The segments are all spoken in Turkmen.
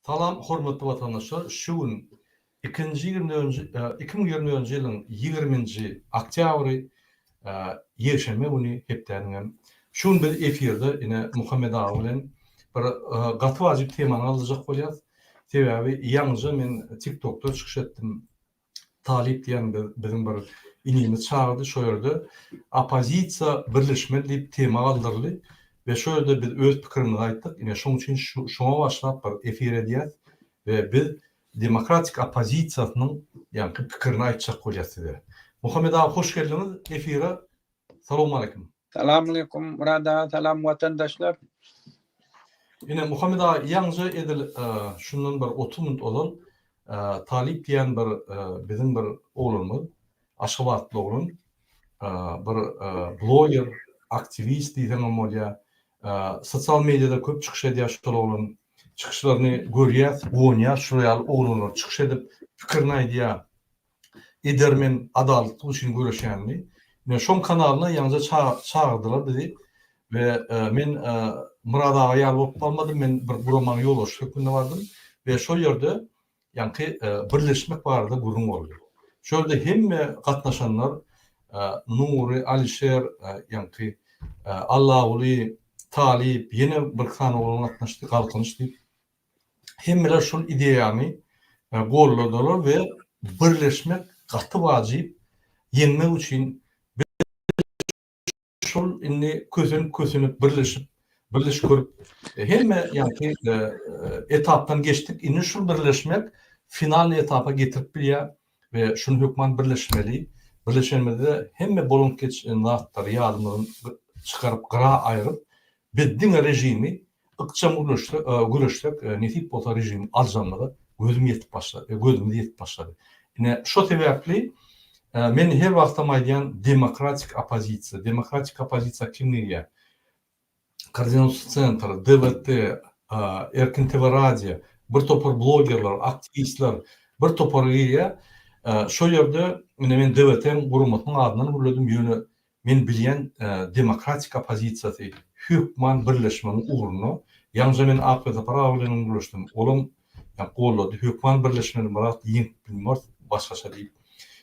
Salam hormatly watandaşlar şu gün ikinji ýigriminji 2024-nji ýylyň ýigriminji oktýabry ýekşenbe güni hepdäniňem şu gün biz efirde ine Muhammet aga bilen bir gaty wajyp temany galdyrjak bolýas sebäbi ýaňyja men tiktokda çykyş etdim Talyp diýen biziň bir inimiz çagyrdy şo ýerde oppozisiýa birleşmeli diýip tema galdyryldy we şo ýerde biz öz pikirimizi aýtdyk ine şoň üçin şoňa başlap bir efir edýäs we biz demokratik oppozisiýasynyň ýaňky pikirini aýtjak bolýas size. Muhammet aga hoş geldiňiz efire Salowmaleýkim. Salamaleýkum Myrat aga salam watandaşlar. Ine Muhammet aga ýaňja edil şundan bir 30 minut ozal Talyp diýen bir biziň bir oglanymyz Aşgabatly oglan bir bloger aktiwist diýseňem bolýar sosial mediada köp çykyş edýär şol oglan çykyşlaryny görýäs guwanýas şular ýaly oglanlar çykyş edip pikirini aýdýar edermen adalatlyk üçin göreşýänini. Ine şoň kanalyna ýaňja çagyrdylar bizi we men Myrat aga ýaly bolup barmadym, men bir guramanyň ýolbaşçysy hökmünde bardym we şol ýerde ýaňky birleşmek barada gürrüň boldy. Şo ýerde hemme gatnaşanlar Nury, Alişer, ýaňky Allaguly, Talyp, ýene birki sany oglan gatnaşdy, Galkynyş diýip. Hemmeler şol ideýany golladylar we birleşmek gaty wajyp, ýeňmek üçin biz şol indi kösenip-kösenip birleşip, birleşip görüp hemme ýaňky etapdan geçdik, indi şul birleşmek finalnyý etapa getirip bilýär we şuny hökman birleşmeli, birleşenimizde hemme bolan geçen zatlary ýadymyzdan çykaryp gyra aýryp Biz diňe režimi ykjam göreşsek, nesip bolsa režimi aljagymyza gözüm ýetip başlady, gözümiz ýetip başlady. Ine, şo sebäpli men her wagtam aýdýan demokratik oppozisiýa, demokratik oppozisiýa kim girýär? Koordinasion sentr, DWT, Erkin TV radio, bir topar blogerler, aktiwistler bir topar girýär. Şo ýerde ine men DWT-niň guramasynyň adyndan gürledim, ýöne Men bilýän demokratik oppozisiýasy hökman birleşmegiň ugrunda. Ýaňyja men Akberdisapar aga bilenem gürleşdim. Olam gollady. Hökman birleşmeli Myrat ýeňip bilmeris başgaça diýip.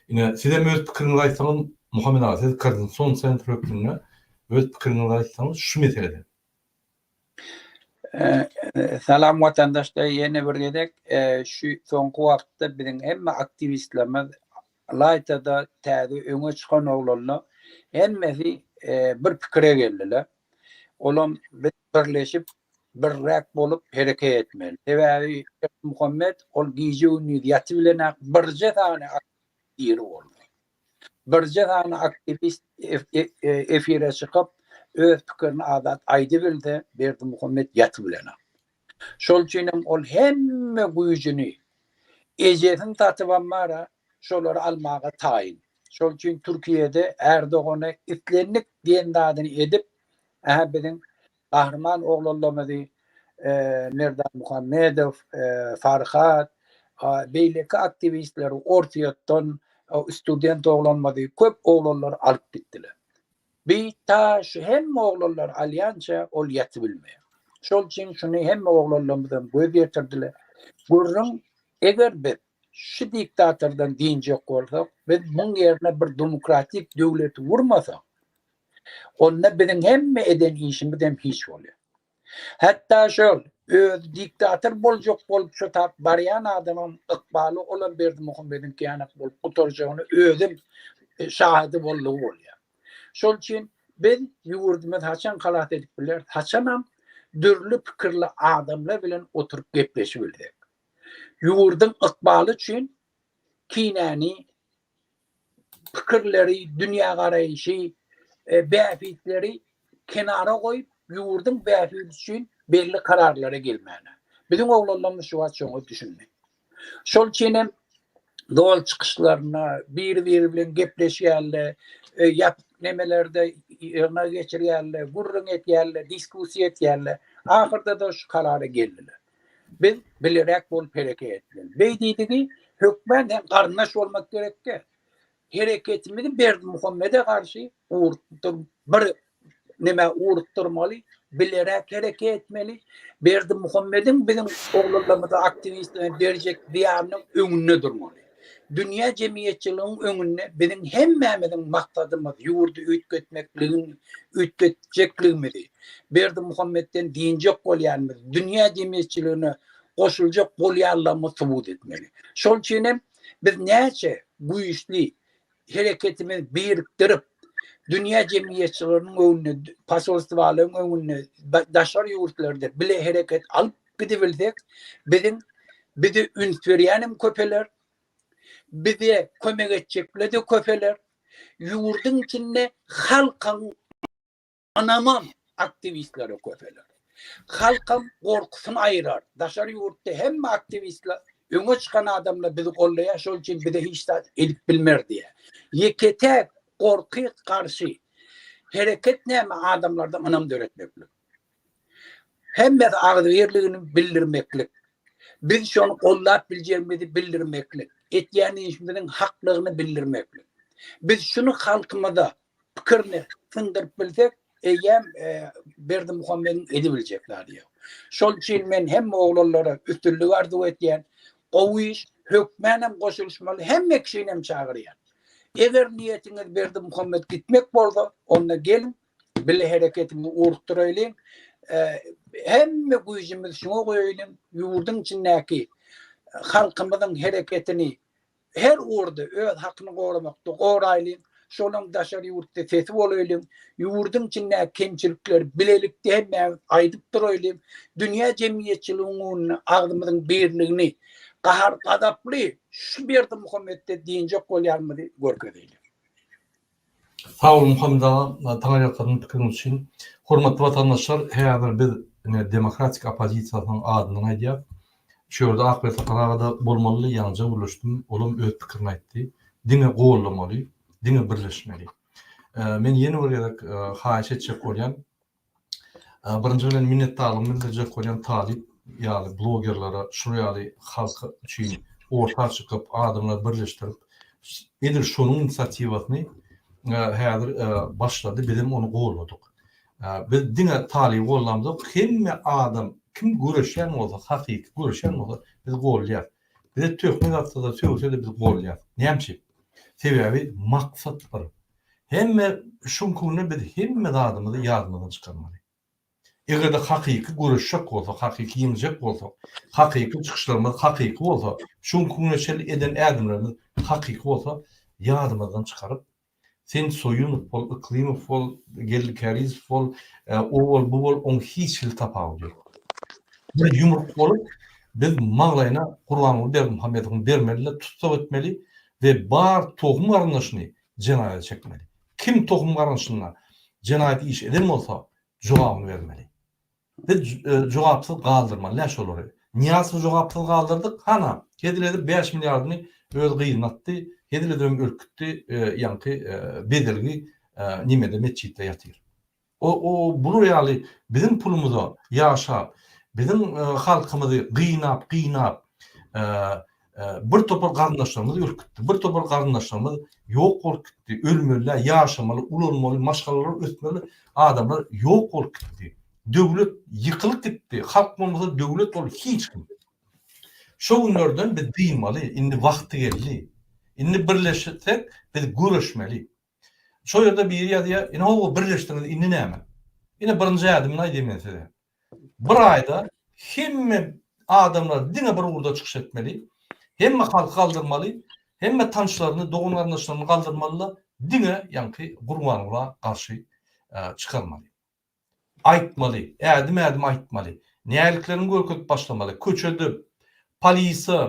Ine sizem öz pikiriňizi aýtsaňyz Muhammet aga siz koordinasion sentr hökmünde öz pikiriňizi aýtsaňyz şu meselede. Salam watandaşlar ýene bir gezek şu soňky wagtda biziň hemme aktiwistlerimiz ylaýtada täze öňe çykan oglanlar hemmesi bir pikire geldiler. Olam biz birleşip birräk bolup hereket etmeli. Sebäbi Muhammet ol gije gündiz ýatybilenak birje sany diri boldy. Birje sany aktiwist efire çykyp, öz pikirini azat aýdybilse, Berdimuhamet ýatybilenok. Şol üçinem ol hemme güýjüni, ejesini satybam bar-a, şolary almaga taýyn. Şol üçin Türkiýede Erdogana islendik diýen zadyny edip, Ähä biziň Gahryman oglanlarymyzy Merdan Muhammedow, Farhat, beýleki aktiwistleri Orsýetden student oglanymyzy, köp oglanlary alyp gitdiler. Bi ta şu hemme oglanlary alýança ol ýatybilmeýär. Şol üçin şuny hemme oglanlarymyzam göz ýetirdiler. Gürrüň eger biz şu diktatordan dynjak bolsak, biz muň ýerine bir demokratik döwleti gurmasak, Onda biziň hemme eden işimizem hiç bolýar. Hatda şol özi diktator boljak bolup şo tap barýan adamyň ykbaly olam Berdimuhamediňki ýanak bolup gutarjagyny özem şahydy boldugy bolýar. Şol üçin biz ýurdumyzy haçan halas edip bileris? Haçanam dürli pikirli adamlar bilen oturyp gepleşibilsek. Ýurduň ykbaly üçin kinäni pikirleri, dünýägaraýşy, bähbitleri kenara goýup, ýurduň bähbidi üçin belli kararlara gelmäne. Biziň oglanlarymyz şu wagt şoňa düşündi. Şol üçin hem zol çykyşlarynda biri-biri bilen gepleşýärler, ýapyk nemelerde ýygnak geçirýärler, gürrüň etýärler, diskussiýa etýärler. Ahyrda-da şu karara geldiler. Biz bileräk bolup hereket etmeli. Beý diýdigi, hökmän hem garyndaş bolmak gerek däl. Hereketimizi Berdimuhamede garşy ugrukdyr, bir nämä ugrukdyrmaly. bileräk hereket etmeli. Berdimuhamediň biziň oglanlarymyza, aktiwistlere berjek zyýanynyň öňünde durmaly. Dünýä jemgyýetçiliginiň öňünde biziň hemmämiziň maksadymyz ýurdy üýtgetmekligiň üýtgetjekligimizi, Berdimuhametden dynjak bolýanymyzy, dünýä jemgyýetçiligine goşuljak bolýanlygymyzy subut etmeli. Şol üçin hem biz näçe güýçli hereketimizi birikdirip, dünýä jemgyýetçiliginiň öňünde, posolstwalaryň öňünde, daşary ýurtlarda bile hereket alyp gidibilsek, biziň bize üns berýänem köpeler, bize kömek etjekler-de köpeler, ýurduň içinde halkyň Ynamam aktiwistlere köpeler. Halkam gorkusyny aýyrar. Daşary ýurtda hemme aktiwistler öňe çykan adamlar bizi goldaýar, şol üçin bize hiç zat edip bilmer diýýär. Ýeke-täk gorky garşy hereket näme adamlarda ynam döretmeklik. Hemmesi agzybirligini bildirmeklik. Biz şony goldap biljegimizi bildirmeklik. Etýän işimiziň haklygyny bildirmeklik. Biz şuny halkymyza pikirini syndyryp bilsek, eýýäm Berdimuhamediň edibiljek zady ýok. Şol üçin men hemme oglanlara üstünlik arzuw etýän. Gowy iş, hökmänam goşulyşmaly, hemme kişinem çagyrýan. Eger niýetiňiz Berdimuhamet gitmek bolsa, onda geliň, bile hereketimizi ugrukdyraýlyň. Hemme güýjümizi şuňa goýaýlyň, ýurduň içindäki halkymyzyň hereketini Her ugurda öz hakyny goramakda goraýlyň, şolaň daşary ýurtda sesi bolaýlyň, ýurduň içindäki kemçilikleri bilelikde hemmämiz aýdyp duraýlyň, dünýä jemgyýetçiliginiň öňünde agzymyzyň birligini, gahar-gazaply şu Berdimuhametde dynjak bolýanymyzy görkezeýliň. Sag bol Muhammet aga, taňryýalkasyn pikiriň üçin. Hormatly watandaşlar, häzir biz ine demokratik oppozisiýasynyň adyndan aýdýas. Şu ýerde Akbel Sapar aga-da bolmalydy, ýaňyja gürleşdim, olam öz pikirini aýtdy. Diňe gollamaly, diňe birleşmeli. Men ýene bir gezek haýyş etjek bolýan, Birinji bilen minnetdarlygymy bildirjek bolýan Talyp ýaly blogerlere şular ýaly halk üçin orta çykyp adamlary birleşdirip edil şonuň inisiatiwasyny häzir başlady bizem ony golladyk. Biz diňe Talyby gollamzok hemme adam kim göreşýän bolsa hakyky göreşýän bolsa biz gollaýas. Bize töhmet atsada sögsede biz gollaýas. Näme üçin? Sebäbi maksat bir. Hemme şuňky günde biz hemme zadymyzy ýadymyzdan çykarmaly. Eger-de hakyky göreşjek bolsak, hakyky ýeňjek bolsak, hakyky çykyşlarymyz hakyky bolsa, şuňky güne çenli eden ädimlerimiz hakyky bolsa, ýadymyzdan çykaryp, sen Soýunow bol, Yklymow bol, Geldi Kärizow bol, o bol, bu bol, oň hiç hili tapawudy ýok. Bir ýumruk bolup, biz maňlaýyna Gurbanguly Berdimuhamedowyň bermeli-de, tussag etmeli we bar tohum garyndaşyny jenaýata çekmeli. Kim tohum garyndaşyna jenaýat iş eden bolsa, jogabyny bermeli. Biz jogapsyz galdyrmaly däl şolary. Nyýazowy jogapsyz galdyrdyk, hana, hezil edip bäş milliardyny öz gyzyna atdy, hezil edibem ölüp gitdi, ýaňky bedelgi nemede metjitde ýatyr. O o bular ýaly biziň pulumyza ýaşap, biziň halkymyzy gynap, gynap, bir topar garyndaşlarymyz ölüp gitdi, bir topar garyndaşlarymyz ýok bolup gitdi, ölmeli, ýaşamaly, ulalmaly, maşgalalar ösmeli adamlar ýok bolup gitdi. Döwlet ýykylyp gitdi, halk bolmasa döwlet ol hiç kim. Şo günlerden biz dynmaly, indi wagty geldi. Indi birleşsek biz göreşmeli. Şo ýerde biri ýazýar, ine hawa birleşdiňiz, indi näme? Ine birinji ädimini aýdaýyn men size. Bir aýda hemme adamlar diňe bir ugurda çykyş etmeli, hemme halky galdyrmaly, hemme tanyşlaryny, dogan-garyndaşlaryny galdyrmaly-da, diňe ýaňky Gurbangula garşy çykarmaly. Aýtmaly, ädim-ädim aýtmaly. Näliklerini görkezip başlamaly. Köçede, polise,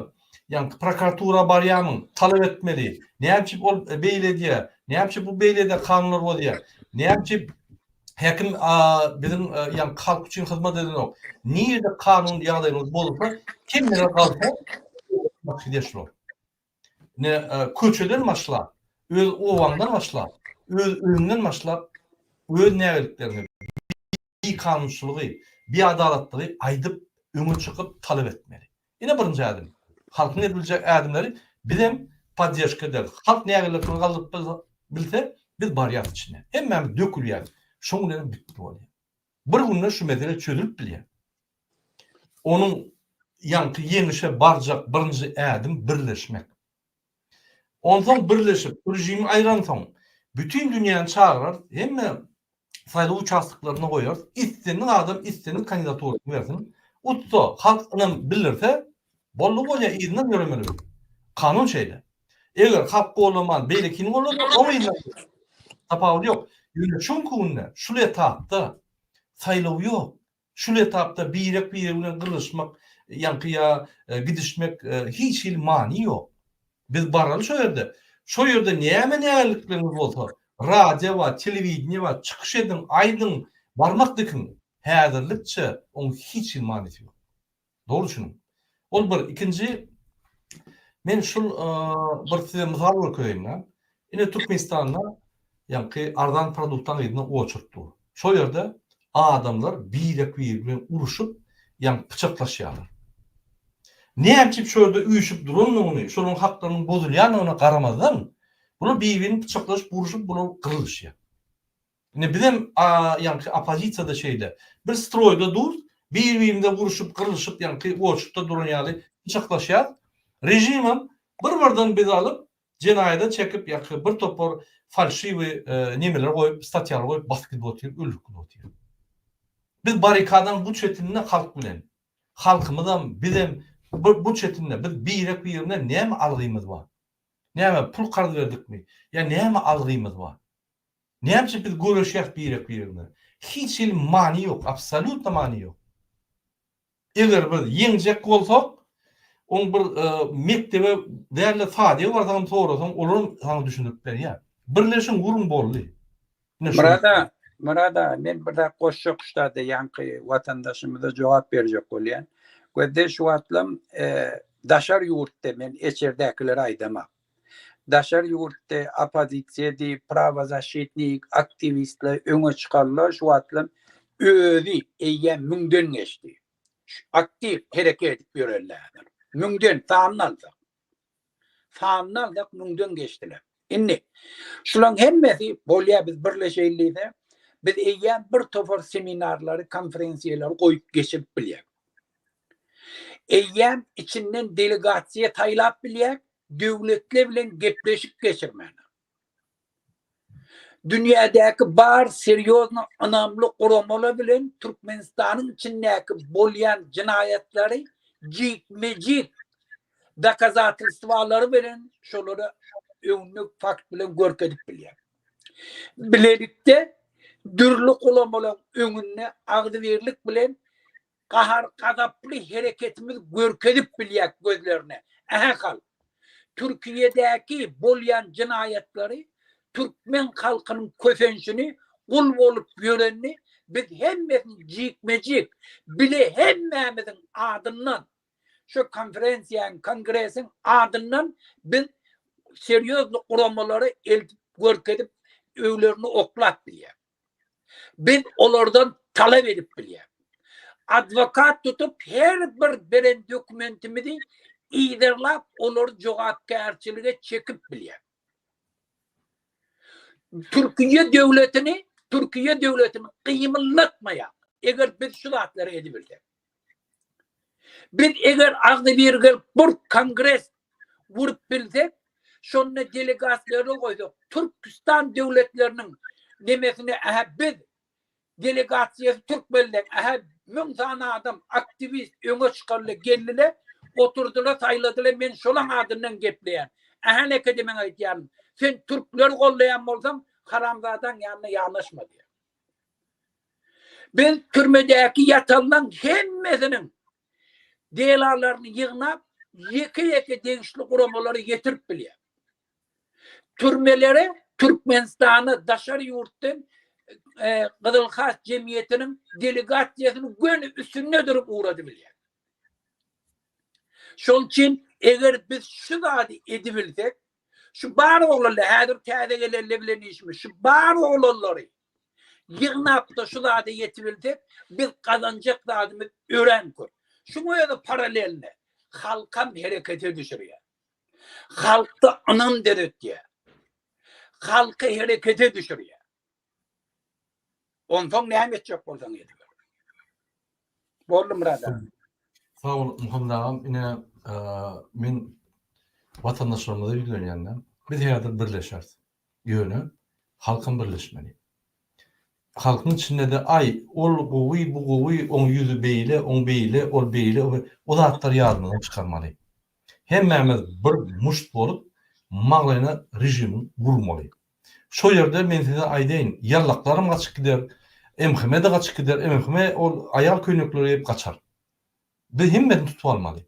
ýaňky prokuratura barýamyň, talap etmeli. Näme üçin ol beýle edýär? Näme üçin bu beýle edýär, kanunlary bozýar? Näme üçin häkim biziň ýaňky halk üçin hyzmat edenok? Nirede kanun ýagdaýymyz bozulsa, hemmeler galsa, gidýär şular. Ine, köçeden başlap, öz obaňdan başlap, öz öýüňden başlap, öz nägilikleriňi, bikanunçylygy, biadalatlygy aýdyp, öňe çykyp talap etmeli. Ine birinji ädim. Halkyň edip biljek ädimleri bizem podderžka ederis. Halk nägileliklerini galdyryp bilse, biz barýas içine. Hemmämiz dökülýäris. Şoň bilenem bitdi bolýar. Bir günde şu mesele çözülip bilýär. Onuň ýaňky ýeňişe barjak birinji ädim birleşmek. Onsoň birleşip, režimi aýransoň, bütin dünýäni çagyrarys, hemme saýlaw uçastoklarynda goýarys, islendik adam islendik kandidaturasyny bersin, utsa, halk ynam bildirse, boldy bolýar, yzyndan ýöremeli biz. Kanun şeýle. Eger halk gollaman, beýlekini gollasa, oň yzyndan ýöremeli. Tapawudy ýok. Ýöne şu günki günde, şul etapda saýlaw ýok. Şul etapda birek-biregi bilen gyrlyşmak, ýaňky ýa gidişmek hiç hili many ýok. Biz baraly şo ýerde. Şo ýerde näme nägillikleriňiz bolsa, radio bar, telewideniýe bar, çykyş ediň, aýdyň, barmak dikiň. Häzirlikçe oň hiç hili manysy ýok. Dogry düşüniň. Ol bir. Ikinji, men şul bir size mysal görkezeýin-de. Ine Türkmenistanda ýaňky arzan produktaň yzyna oçurt dur. Şol ýerde adamlar birek-biri bilen uruşyp, ýaňky pyçaklaşýarlar. Näme üçin şo ýerde üýşüp durandygyny, şolaryň haklarynyň bozulýandygyna garamazdan, bular bir-birini pyçaklaşyp, uruşyp, bular gyrlyşýar. Indi bizem ýaňky oppozisiýada şeýle. Bir stroýda dur, bir-birimize uruşyp, gyrlyşyp, ýaňky oçurtda duran ýaly pyçaklaşýas. Režimem bir-birden bizi alyp, jenaýada çekip, ýaňky bir topar falşiwi nemeler goýup, statýalar goýup basyp gidip otyr, öldürip gidip otyr. Biz barrikadaň bu çetinde halk bilen. Halkymyzam, bizem bu çetinde. Biz birek-birine näme algymyz bar? Näme pul karz berdikmi? Ýa näme algymyz bar? Näme üçin biz göreşýäs birek-biregine? Hiç hili many ýok, absolýutno many ýok. Eger biz ýeňjek bolsak, oň bir mekdebe däl-de sadige barsaňam sorasaň, olaram saňa düşündirip berýär. Birleşiň, uruň boldy. Ine şu. Myrat aga, Myrat aga, men bir zat goşjak şu zada ýaňky watandaşymyza jogap berjek bolýan. Gözde şu wagtlam daşary ýurtda men eçerdäkileri aýdamak. Daşary ýurtda oppozisiýa diýip, prawozaşitnik, aktiwistler öňe çykarlar, şu wagtlam özi eýýäm müňden geçdi. Şu aktiw hereket edip ýörenler häzir. Müňden, sanyny alsak. Sanyny alsak müňden geçdiler. Indi şularyň hemmesi bolýar biz birleşeýin diýse, biz eýýäm bir topar seminarlary, konferensiýalary goýup geçirip bilýäris. Eýýäm içinden delegasiýa saýlap bilýär, döwletler bilen gepleşik geçirmäne. Dünýädäki bar serýozny ynamly guramalar bilen Türkmenistanyň içindäki bolýan jenaýatlary jikme-jik dokazatelstwalary bilen şolara öňünde fakt bilen görkezip bilýär. Bilelikde dürli guramalaryň öňünde agzybirlik bilen gahar-gazaply hereketimizi görkezip bilýäk gözlerine. Ähä halk! Türkiýedäki bolýan jenaýatlary, türkmen halkynyň kösenşini, gul bolup ýörenini biz hemmesini jikme-jik, bile hemmämiziň adyndan, şu konferensiýanyň, kongresiň adyndan biz serýozny guramalara eltip görkezip, öýlerini oklap bilýäk. Biz olardan talap edip bilýäris. Adwokat tutup her bir beren dokumentimizi yzarlap olary jogapkärçilige çekip bilýäris. Türkiýe döwletini, Türkiýe döwletini gymyldatmaýar. Eger biz şu zatlary edibilsek. Biz eger agzybir gelip bir kongres gurup bilsek, şonda delegatlary goýsak, Türküstan döwletleriniň nemesine ähä biz delegasiýasy türkmenleň ähä müň sany adam aktiwist öňe çykarly geldiler, oturdylar, saýladylar, men şolaň adyndan gepleýän. Ähä nekede men aýdýaryn, sen türkleri gollaýan bolsaň, haramzadaň ýanyna ýanaşma diýýär. Biz türmedäki ýatanlaň hemmesiniň delalaryny ýygnap, ýeke-ýeke degişli guramalara ýetirip bilýär. Türmelere Türkmenistana daşary ýurtdan e, Gyzyl Haç jemgyýetiniň delegasiýasyny göni üstünde durup ugradybilýär. Şol üçin eger biz şu zady edibilsek, şu bar oglanlar, häzir täze gelenler bilen işimiz, şu bar oglanlary ýygnap-da şu zada ýetibilsek, biz gazanjak zadymyz örän köp. Şuň özi paralelne halkam herekete düşürýär. Halkda ynam döretýär. Halky herekete düşürýär. Onsoň näme etjek bolsaň ediber. Boldy Myrat aga. Sag bol Muhammet agam ine men watandaşlarymyza ýüzlenýän-de biz häzir birleşeris. Ýöne halkam birleşmeli. Halkyň içinde-de aý ol gowy bu gowy oň ýüzi beýle oň beýle ol beýle o zatlary ýadymyzdan çykarmaly. Hemmämiz bir muşt bolup maglaýyna režimiň gurmaly. Şo ýerde men size aýdaýyn, ýallaklaram gaçyp gider, MHM-de gaçyp gider, MHM ol aýal köýnekleri geýip gaçar. Biz hemmesini tutup almaly.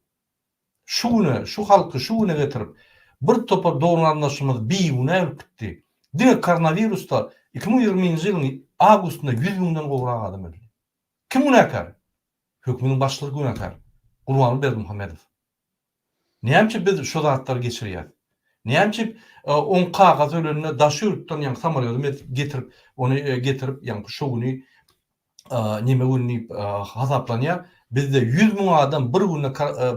Şu güne, şu halky şu güne getirip, bir topar dogan-garyndaşymyz bigünä ölüp gitdi. Diňe koronawirusda 2020-nji ýylyň awgustynda 100 müňden gowrak adam öldi. Kim günäkär? Hökümetiň başlygy günäkär. Gurbanguly Berdimuhamedow. Näme üçin biz şo zatlary geçirýäs? Näme üçin oň kakasy ölende daşy ýurtdan ýaňky samolýody getirip, ony getirip ýaňky şo güni neme güni diýip hasaplanýar. Bizde 100 müň adam bir günde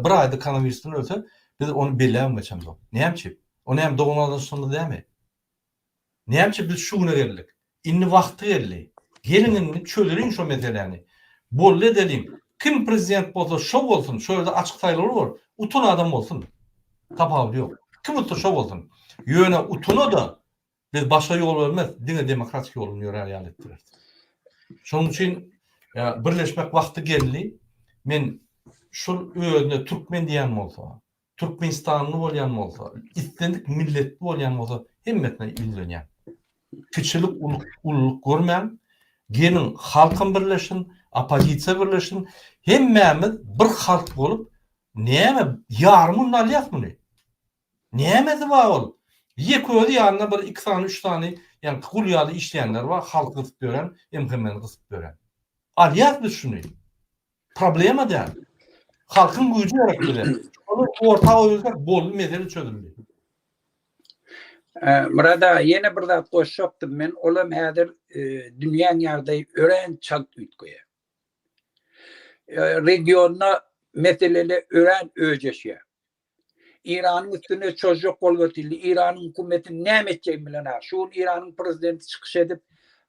bir aýda koronawirusdan ölse, biz ony belläbem geçemzok. Näme üçin? O näme dogan-garyndaşlarymyz dälmi? Näme üçin biz şu güne geldik? Indi wagty geldi. Geliň indi çözeliň şo meseläni. Boldy edeliň. Kim prezident bolsa şo bolsun, şo ýerde açyk saýlawlar bor, utan adam bolsun. Tapawudy ýok. Kim utsa şo bolsun. Ýöne utana-da biz başga ýol bermez, diňe demokratik ýoldan ýörär ýaly etdireris. Şonuň üçin birleşmek wagty geldi. Men şul özüne türkmen diýen bolsa, Türkmenistanly bolýan bolsa, islendik milletli bolýan bolsa hemmesine ýüzlenýän. Kiçilik, ululyk görmän, geliň halkam birleşsin, oppozisiýa birleşsin, hemmämiz bir halk bolup, näme ýarym günde alýas muny. Nämesi bar ol? Ýeke özi ýanynda bir iki sany, üç sany ýaňky gul ýaly işleýänler bar, halky gysyp ýören, MHM-ni gysyp ýören. Alýas biz şuny. Problema däl. Halkyň güýji gerek bize. Şony orta goýulsak boldy mesele çözüldi. Murad aga ýene bir zat goşjakdym men olam häzir dünýäň ýagdaýy örän çalt üýtgeýär. Regionda meseleler örän öjeşýär. Eýranyň üstüne çozjak bolup otyrdy. Eýranyň hökümeti näme etjegini bilenok. Şu gün Eýranyň prezidenti çykyş edip,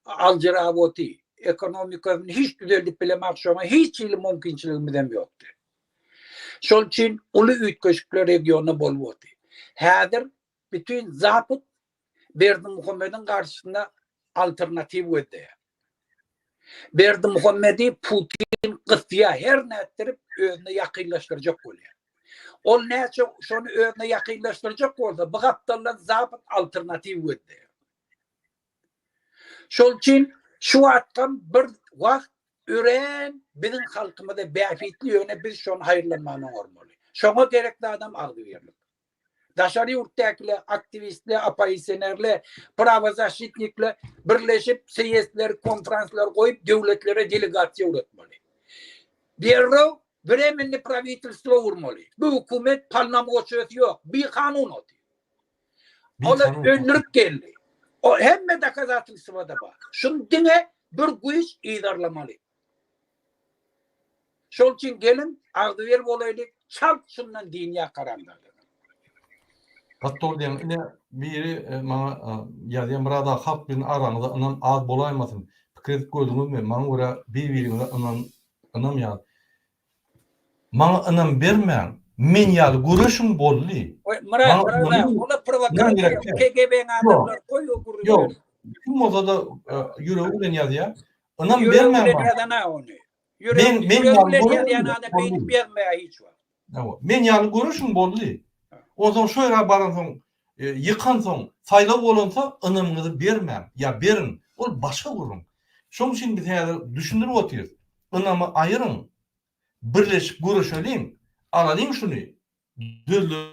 aljyrap otyr. Ekonomikasyny hiç düzeldip bilemok, şoňa hiç hili mümkinçiligimizem ýokdy. Şol üçin uly üýtgeşikler regionda bolup otyr. Häzir bütin Zapad Berdimuhamediň garşysynda alternatiw gözleýär. Berdimuhamedi Putin gysýar, her nätdirip özüne ýakynlaşdyrjak bolýar. Ol näçe şony özüne ýakynlaşdyrjak bolsa, bu gapdaldan Zapad alternatiw gözleýär. Şol üçin şu wagtkam bir wagt örän biziň halkymyza bähbitli ýöne biz şony haýyrlanman oňarmaly. Şoňa gerek zadam agzybirlik. Daşary ýurtdakylar, aktiwistler, oppozisionerler, prawozaşitnikler birleşip sýezdler, konferanslar goýup döwletlere delegasiýa ugratmaly. Derrew Vremenny prawitelstwo gurmaly. Bu hökümet polnomoçiýasy ýok, bikanun oty. Olar öldürip geldi. O hemme dokazatelstwo-da bar. Şuny diňe bir güýç yzarlamaly. Şol üçin geliň agzybir bolaýlyk çalt şundan dynýa karamzada. Gaty dogry diýýäň. Ine biri maňa ýazýar Myrat aga halk bilen araňyzda ynam az bolaýmasyn. Pikir edip gördüňizmi? Maňa görä bir biriňize ynan ynam ýaz. Maňa ynam bermäň. Men ýaly göreşiň boldy. Myrat Myrat aga ola prowokasiýa KGB-iň adamlary goý o gürrüňleri. Ýok. Kim bolsa-da ýüregi bilen ýazýar. Ynam bermäň maňa. Ýazana ony. Men men ýaly ýazýan adam beýdip ýazmaýar hiç wagt. Hawa. Men ýaly görüşiň boldy. Onsoň şo ýere baransoň, ýykansoň, saýlaw bolansoň ynamyňyzy bermäň ýa beriň. Ol başga gürrüň. Şoň üçin biz häzir düşündirip otyrys. Ynamy aýyryň. Birleşip göreşeliň. Alalyň şuny. Düzleliň.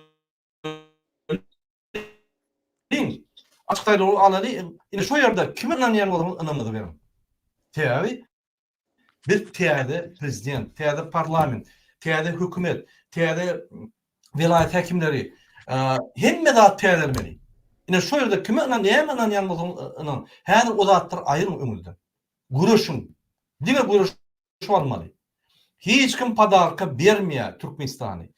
Açyk saýlawy alaly. Ine şo ýerde kime ynanýan bolsaňyz ynamyňyzy beriň. Sebäbi biz täze prezident, täze parlament, täze hökümet, täze welaýat häkimleri, hemme zat täzelemeli. Ine şo ýerde kime ynan, näme ynanýan bolsaňyz ynan. Häzir o zatlary aýyryň öňüňizden. Göreşiň. Diňe göreş almaly. Hiç kim podarka bermeýär Türkmenistany.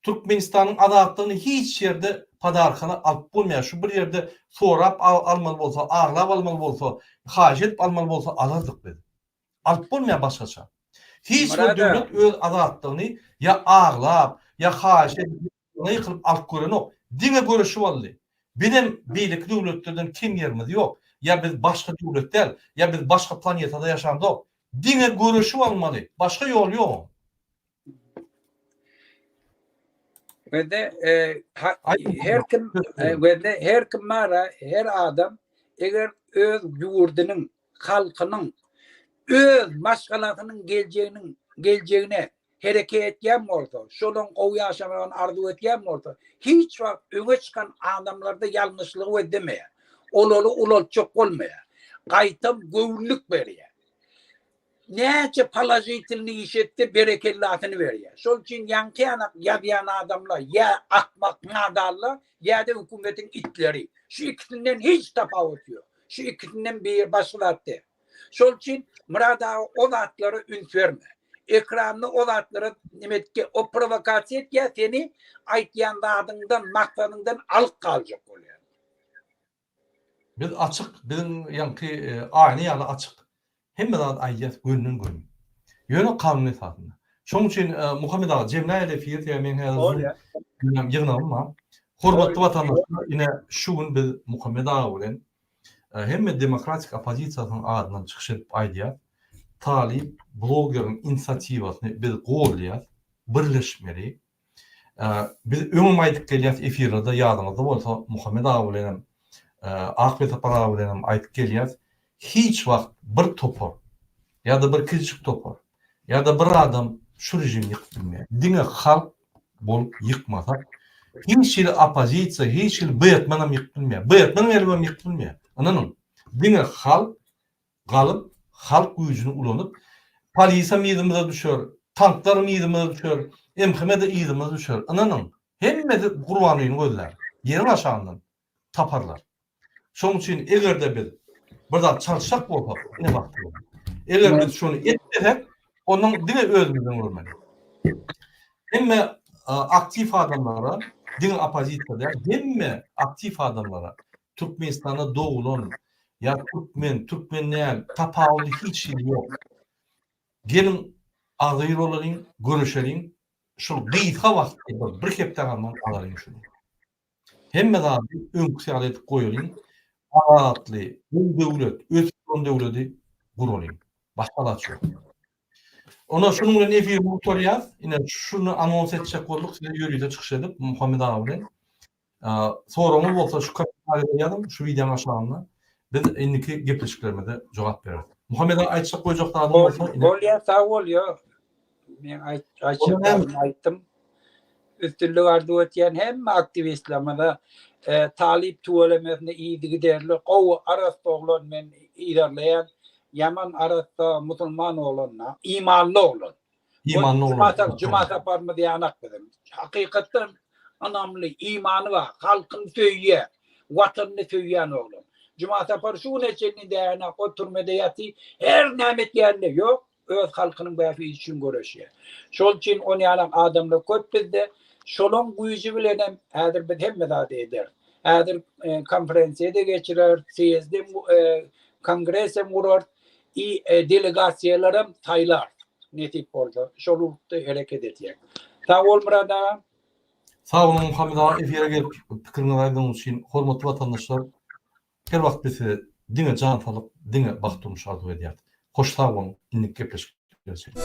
Türkmenistanyň azatlygyny hiç ýerde podarkana alyp bolmaýar. Şu bir ýerde sorap almaly bolsa, aglap almaly bolsa, haýyş edip almaly bolsa alardyk biz. Alyp bolmaýar başgaça. Hiç bir döwlet öz azatlygyny ýa aglap, ýa haýyş edip, ýa ýykylyp alyp görenok. Diňe göreşip aldy. Bizem beýleki döwletlerden kem ýerimiz ýok. Ýa biz başga döwlet däl, ýa biz başga planetada ýaşamzok. Diňe göreşip almaly. Başga ýoly ýok oň. Wende her kim wende her kim bara her adam eger öz ýurdunyň halkynyň öz maşgalasynyň geljeginiň geljegine hereket etýän bolsa, şolaň gowy ýaşamagyny arzuw etýän bolsa, hiç wagt öňe çykan adamlarda ýalňyşlygy gözlemeýär. Olary ulaltjak bolmaýar. Gaýtam göwünlik berýär. Näçe položitilnyý iş etse berekellasyny berýär. Şol üçin ýaňky ýanak ýazýan adamlar ýa akmak nadanlar ýa-da hökümetiň itleri. Şu ikisinden hiç tapawut ýok. Şu ikisinden biri başga zat däl. Şol üçin Myrat aga o zatlara üns berme. Ekranda o zatlara neme etge o prowokasiýa etýär seni aýtýan zadyňdan maksadyňdan alyp galjak bolýar. Biz açyk, biziň ýaňky aýna ýaly açyk. Hemme zady aýdýas gönden göni. Ýöne kanun esasynda. Şonuň üçin Muhammet aga jemläýeli efiri sebäbi meň häzir Zoom ýygnagym bar. Hormatly watandaşlar ine şu gün biz Muhammet aga bilen hemme demokratik oppozisiýasynyň adyndan çykyş edip aýdýas. Talyp blogeriň inisiatiwasyny biz goldaýas. Birleşmeli. Biz öňem aýdyp gelýäs efirlerde ýadyňyzda bolsa Muhammet aga bilenem Akbesapar aga bilenem aýdyp gelýäs hiç wagt bir topar ýa-da bir kiçijik topar ýa-da bir adam şu režimi ýykyp bilmeýär. Diňe halk bolup ýykmasak hiç hili oppozisiýa hiç hili Betmenem ýykyp bilmeýär. Betmen gelibem ýykyp bilmeýär. Ynanyň diňe halk galyp, halk güýjüni ulanyp, polisam yzymyza düşer, tanklaram yzymyza düşer, MHM-de yzymyza düşer. Ynanyň, hemmesi Gurbangulyny gözlär. Ýeriň aşagyndan taparlar. Şonuň üçin eger-de biz bir zat çalyşjak bolsak, ine wagty geldi. Eger biz şony etmesek, ondan diňe özümizden görmeli. Hemme aktiw adamlara, diňe oppozisiýa däl, hemme aktiw adamlara Türkmenistanda doglan Ýa türkmen, türkmen däl, tapawudy hiç hili ýok. Geliň agzybir bolalyň, göreşeliň, şul gysga wagtda bir, bir hepde galman alalyň şuny. Hemme zady öňküsi ýaly edip goýalyň, adalatly, gowy döwlet, ösüp duran döwledi guralyň. Başga alaç ýok. Onda şunuň bilen efiri gutarýas. Ine şuny anons etjek bolduk size ýörite çykyş edip Muhammet aga bilen. Soragyňyz bolsa şu kommentariýada ýazyň, şu wideonyň aşagynda. Biz indiki gepleşiklerimizde jogap bereris. Muhammet aga aýtjak goýjak zadyň bolsa ine. Bolýar, sag bol, ýok. Men aýtjak zadymy aýtdym. Üstünlik arzuw etýän hemme aktiwistlerimize talyp tüwelemesini yzygiderli gowy arassa oglan men yzarlaýan ýaman arassa musulman oglan imanly oglan. Imanly oglan. Juma saparymyz ýanak biziň. Hakykatdan ynamly, imany bar, halkyny söýýär, watanyny söýýän oglan. Juma sapar şu güne çenli dänak o türmede ýaty, her näme etýände ýok, öz halkynyň bähbidi üçin göreşýär. Şol üçin on ýanak adamlar köp bizde. Şolaň güýji bilenem häzir biz hemme zady ederis. Häzir konferensiýa-da geçireris, sýezdem, kongresem gurarys. I delegasiýalaram saýlarys nesip bolsa. Şol ugurda hereket etýäk. Sag bol Myrat aga. Sag boluň Muhammet aga efire gelip pikiriňizi aýdanyňyz üçin hormatly watandaşlar her wagt biz size diňe jan saglyk diňe bagt durmuş arzuw edýäris. Hoş sag boluň indiki gepleşiklere çenli.